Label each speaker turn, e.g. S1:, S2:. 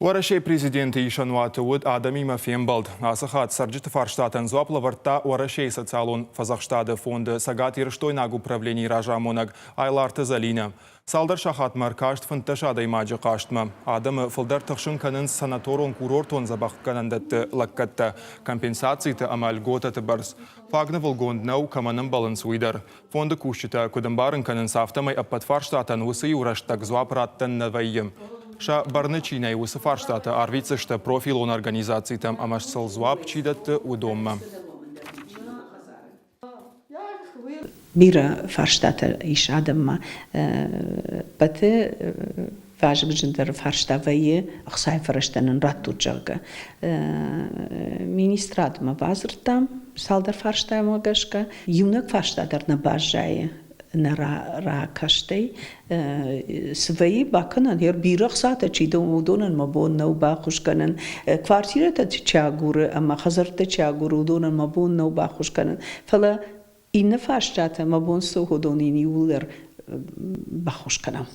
S1: Уӕрӕсейы президенты исӕнуаты уыд адӕмимӕ фембӕлд. Ацы хатт цӕрджыты фарстатӕн дзуапп лӕвӕрдта Уӕрӕсейы социалон фӕдзӕхстады фонды цӕгатирыстойнаг управленийы разамонӕг Айларты Зӕлинӕ. Цалдӕр сахатмӕ ӕркаст 15 адӕймаджы хъастмӕ. Адӕмы фылдӕр тыхсын кӕнынц санаторон-курортон дзӕбӕхгӕнӕндӕтты лӕггӕдтӕ, компенсациты ӕмӕ льготӕты бӕрц. Фаг нывылгонд нӕу, кӕмӕн ӕмбӕлынц, уый дӕр. Фонды кусджытӕ куыд ӕмбарын кӕнынц, афтӕмӕй ӕппӕт фарстатӕн уыцы иу рӕстӕг дзуапп раттӕн нӕ вӕййы. Сӕ бӕрны чи нӕй, уыцы фарстатӕ арвитдзысты профилон организацитӕм ӕмӕ сыл дзуапп чи дӕтты, уыдонмӕ.
S2: Бирӕ фарстатӕ ис адӕммӕ. Ӕппӕты вазыгджындӕр фарста вӕййы ӕхцайы фӕрӕзтӕ нын раттут, зӕгъгӕ. Министрадмӕ бадзырдтам цалдӕр фарстамӕ гӕсгӕ. Иунӕг фарста дӕр нӕ баззайы нӕ ракастӕй. Цы вӕййы бакӕнӕн, йе бирӕ хцатӕ чи домы, уыдонӕн мӕ бон нӕу баххуыс кӕнын. Квартирӕтӕ чи агуры ӕмӕ хӕдзӕрттӕ чи агуры, уыдонӕн мӕ бон нӕу баххуыс кӕнын. Фӕлӕ иннӕ фарстатӕ мӕ бон цы у, уыдон ын иууылдӕр баххуыс кӕнӕм.